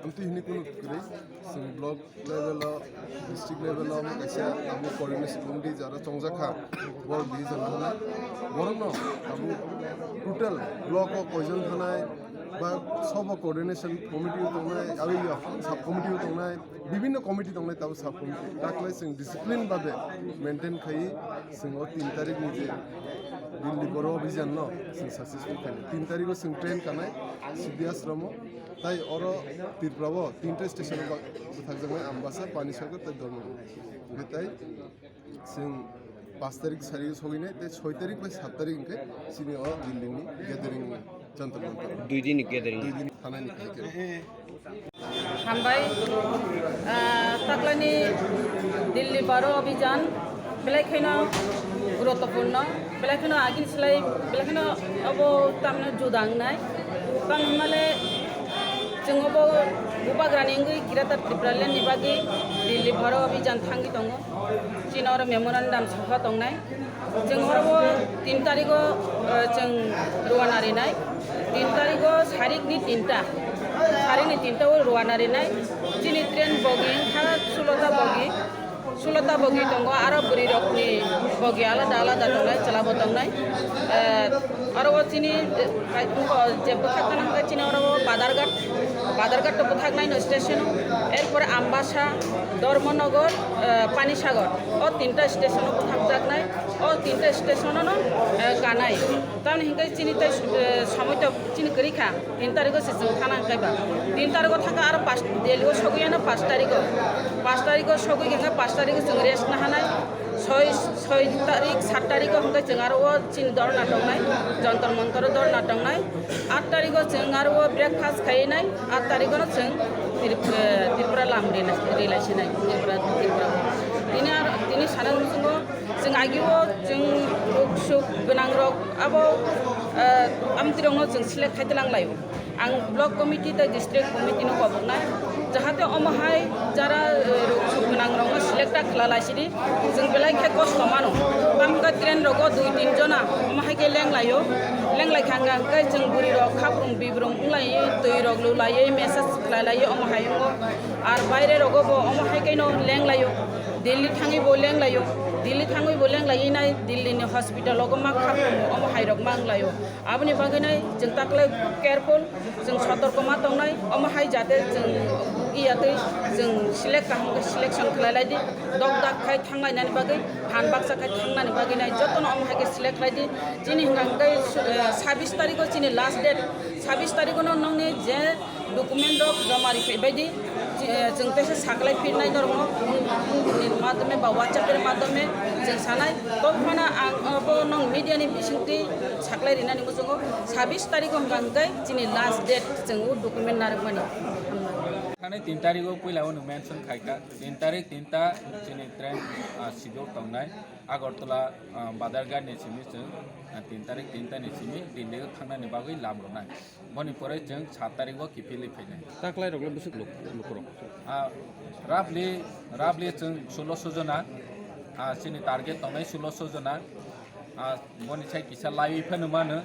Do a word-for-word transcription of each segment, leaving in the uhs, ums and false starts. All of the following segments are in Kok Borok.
Amtwi hwnwi kunu kwrwi, chwng block level o, district level o kaisa abo coordination committee jara chongjak kha, borok decision khanai, borokno abo total block o koijon thanai ba sobo coordination committee o tongnai, abo sub committee o tongnai, bibinno committee tongnai, tabo sub committee taklai chwng discipline babe maintain khaiwi chwng o tin tarikh ni je Delhi Boro Abhijan no chwng successful khainai. Tin tarikh o chwng train kanai Siddhi Ashram o. Tai oro Tripura o tinta station o bwthakjaknai Ambasa, Panisagar tei Dharmanagar. Hwnkhe tai chwng paanch tarik sari sogwinai tei soi tarik bai saat tarik hwnkhe chini o Delhi ni gathering Jantar Mantar. Dui din ni gathering. Dui din thanai ni khe. Hambai, ah, taklani Delhi Boro Abhijan belai kheno guruttopurno, belai kheno agini slai belai kheno obo tamno juda wngnai. Tamo hwnmale chwng obo bubagrani wngwi Greater Tipraland ni bagwi Delhi Boro Abhijan thangwi tongo. Chini oro memorandum sokha tongnai. Chwng oro o tin tarigo, eh, chwng rwna rinai. Tin tarigo sarikni tinta. Sarikni tinta o rwna rinai. Chini train bogi wngkha sulota bogi. Sulota bogi tongo, aro bwrwi rokni bogi alada alada tongnai, chwla bo tongnai. Eh, aro o chini, eh, je bwthak gwnang khe chini oro o Badarghat, Badarghat to bwthaknai no station o. Erpore Ambasa, Dharmanagar, eh, Panisagar. O tinta station o bwthakjaknai. O tinta station o no, eh, kanai. Tamoni hwnkhe chini tai, eh, somoi to chini kwrwi kha. Tin tarigo se chwng thana hwnkhe ba. Tin tarigo thangkha aro pas, Delhi o sogwi ano pas tarigo. Pas tarigo sogwi hwnkhe pas tarigo chwng rest na hanai. Soi, soi tarik, sat tarigo hwnkhe chwng aro o chini dorna tongnai. Jantar Mantar o dorna tongnai. At tarigo chwng aro o breakfast khainai. At tarigo no chwng Trip-, eh, Tripura lam rilai, rilai sinai. Tripura, Tripura. Tini aro, tini sana chwng Chwng agio chwng ruk suk gwnang rok abo, eh, amtwi rokno chwng select khai tlang laio. Ang block committee tei district committee no koboknai, jahate omo hai jara, eh, ruk suk gwnang rokno select ta khlai lai sidi. Chwng belai khe kosto mano. Tamo khe train rogo dui tin jona omo hai khe leng laio. Leng lai kha hwnkhe chwng bwrwi rok khaprung bibrung wng lai, twi rok lu lai, message khlai lai omo hai wngo. Ar baire rogo bo omo hai khe no leng laio. Delhi thangwi bo leng laio, Delhi thangwi bo leng lai nai, Delhi ni hospital o ma kha omo hai rok mang laio. Aboni bagwi nai chwng taklai careful, chwng sotorko ma tongnai, omo hai jate chwng iya twi chwng select kaham khe selection khlai lai di, dok dak khai thang lai nani bagwi, phan baksa khai thang nani bagwi nai jotono omo hai khe select khlai di. Chini hwnkha hwnkhe, eh, sabis tarikh o chini last date, sabis tarikh o no nongni je document rok joma ri phai bai di, chi-, eh, chwng teisa saklai phirnai norokno phone, phone ni madhyome ba WhatsApp ni madhyome chwng sanai. Tobphano ang abo nwng media ni bisingtwi saklai rinani muchungo, sabis tarikh o hwnkha hwnkhe chini last date chwng o document narwkmani. Thani tin tarikh o puila o nwng mention khaikha, tin tarikh tinta chini train, ah, schedule tongnai. Agartala, ah, Badarghat ni simi chwng, ah, tin tarikh tinta ni simi Delhi o thangnani bagwi lam rwnai. Boni pore chwng sat tarikh o kiphilwi phainai. Taklai rok le bwswk luk-, lukurok? Ah, roughly, roughly chwng sulosho jona, ah, chini target tongnai sulosho jona. Ah, boni sai kisa laiwi phano mano.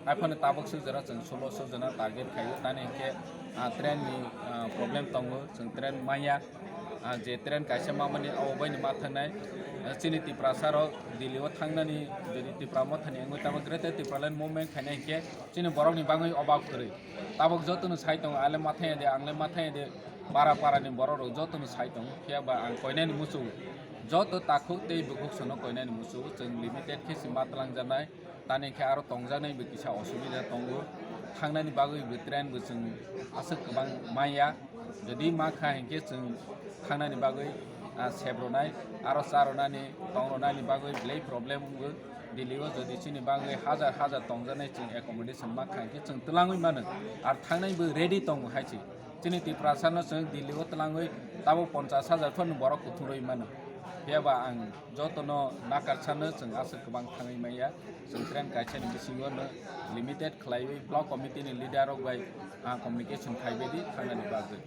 Hai phano tabuk swk jora chwng sulosho jona target khaio. Tani hinkhe, ah, train ni, ah, problem tongo, chwng train manya. Ah, je train kaisa mamani abo baini ma thangnai. Ah, chini Tiprasa rok Delhi o thangnani, jodi Tipra Mothani wngwi tamo Greater Tipraland movement khainai hinkhe chini borokni bagwi obak kwrwi. Tabuk jotono sai tongo, ale ma thangya de, angle ma thangya de, para para ni borok rok jotono sai tongo. Phiya ba ang koinani muchungo, joto takhuk tei bukhuk sono koinani muchungo, chwng limited khe se ma twlangjaknai. Tani khe aro tongjaknai bo kisa osubida tongo, thangnani bagwi bo train bo chwng aswk kwbang manya. Jodi ma kha hinkhe chwng thangnani bagwi, ah, sep rwnai, aro cha rwnani, tong rwnani bagwi belai problem wngo. Delhi o jodi chini bagwi hajar hajar tongjaknai chwng accommodation ma kha hinkhe chwng twlangwi mano, ar thangnai bo ready tongo hai se. Chini Tiprasa no chwng Delhi o twlangwi tabuk ponchash hajar phano borok kuthumrwi mano. Phiya ba ang jotono nakar sano chwng aswk kwbang thangwi manya. Chwng train kaisa ni bisingo no limited khlaiwi block committee ni leader rok bai, ah, communication khaibai di thangnani bagwi.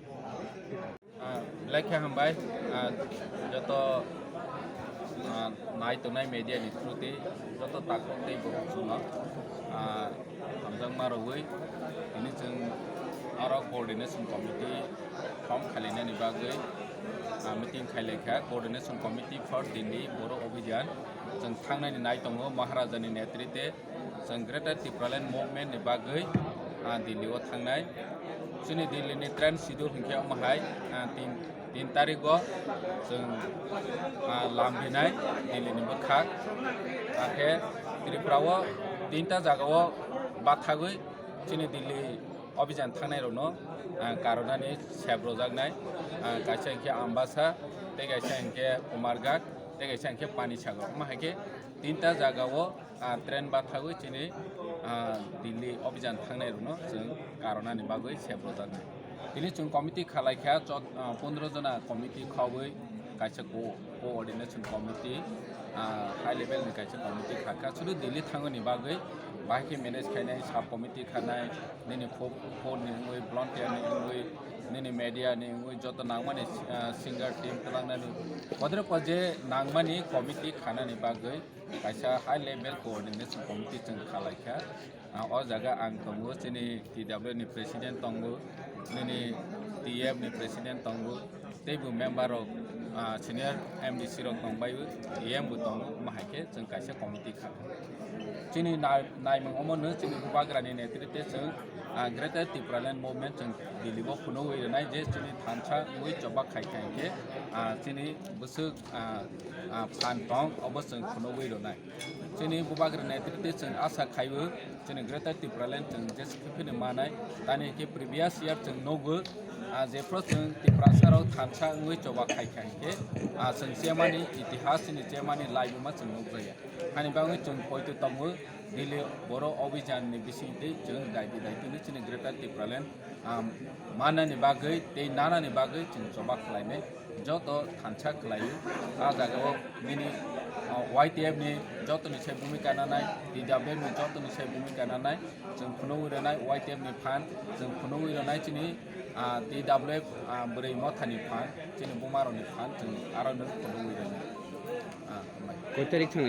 Ah, belai khe hambai, ah, joto, ah, nai tongnai media ni through tei joto takhuk tei bukhuk chwngno, ah, hamjakma rwui tini chwng, Aro coordination committee form khalinani bagwi, ah, meeting khailaikha. Coordination Committee for Delhi Boro Abhijan. Chwng thangnani nai tongo Maharajani netrite. Chwng Greater Tipraland Movement ni bagwi, ah, Delhi o thangnai. Chini Delhi ni train schedule hinkhe omo hai, ah, tin, tin tarikh o chwng, ah, lam rinai Delhi ni bwkhak. Hakhe Tripura o tinta jaga o bathagwi chini Delhi Abhijan thangnai rokno, ah, karonani sep rojaknai, ah, kaisa hinkhe Ambasa, tei kaisa hinkhe Umarghat, tei kaisa hinkhe Panisagar. Omo hai khe tinta jaga o, ah, train bathagwi chini, ah, Delhi Abhijan thangnai rokno chwng karonani bagwi sep rojaknai. Tini chwng committee khalaikha, chot-, ah, pondro jona committee khogwi kaisa co-, coordination committee, ah, high level ni kaisa committee khakha. Sudu Delhi thangmani bagwi bahai khe manage khainai sub committee khanai, nini fo-, phone ni wngwi, volunteer ni wngwi, nini media ni wngwi, joto nangmani, ah, singer team twlangnani, kodre kodre nangmani committee khanani bagwi kaisa high level coordination committee chwng khalaikha. Ah, o jaga ang tongo, chini T W ni president tongo, nini T F ni president tongo, teibo member rok, ah, senior M D C rok tongbaio, E M bo tongo, omo hai khe chwng kaisa committee kha. Chini nai-, naimung omo no chini bubagrani netrite chwng, ah, Greater Tipraland Movement chwng Delhi o phunugwi rwnai je chini thansa wngwi choba khai khai khe, ah, chini bwswk, ah, ah, phan tong obo chwng phunugwi rwnai. Chini bubagrani netrite chwng asa khaibo chini Greater Tipraland chwng jesa khe phini manai. Tani hinkhe previous year chwng nugo, ah, jephru chwng Tiprasa rok thansa wngwi choba khai khai hinkhe, ah, chwng chemani itihas chini chemani laibuma chwng nukjaya. Hani bagwi chwng poito tongo Delhi Boro Abhijan ni bisingtwi chwng daidi daidi no chini Greater Tipraland, ah, manani bagwi tei nanani bagwi chwng choba khlainai. Joto thansa khlaio. Ah jagao nini, ah, Y T F ni joto ni sai bhumika nanai, T W F ni joto ni sai bhumika nanai, chwng phunugwi rwnai Y T F ni phan, chwng phunugwi rwnai chini, ah, T W F, ah, bwrwi mothani phan, chini bumarokni phan, chwng aro no phunugwi rwnai. Ah, hambai. Koi tarik thang?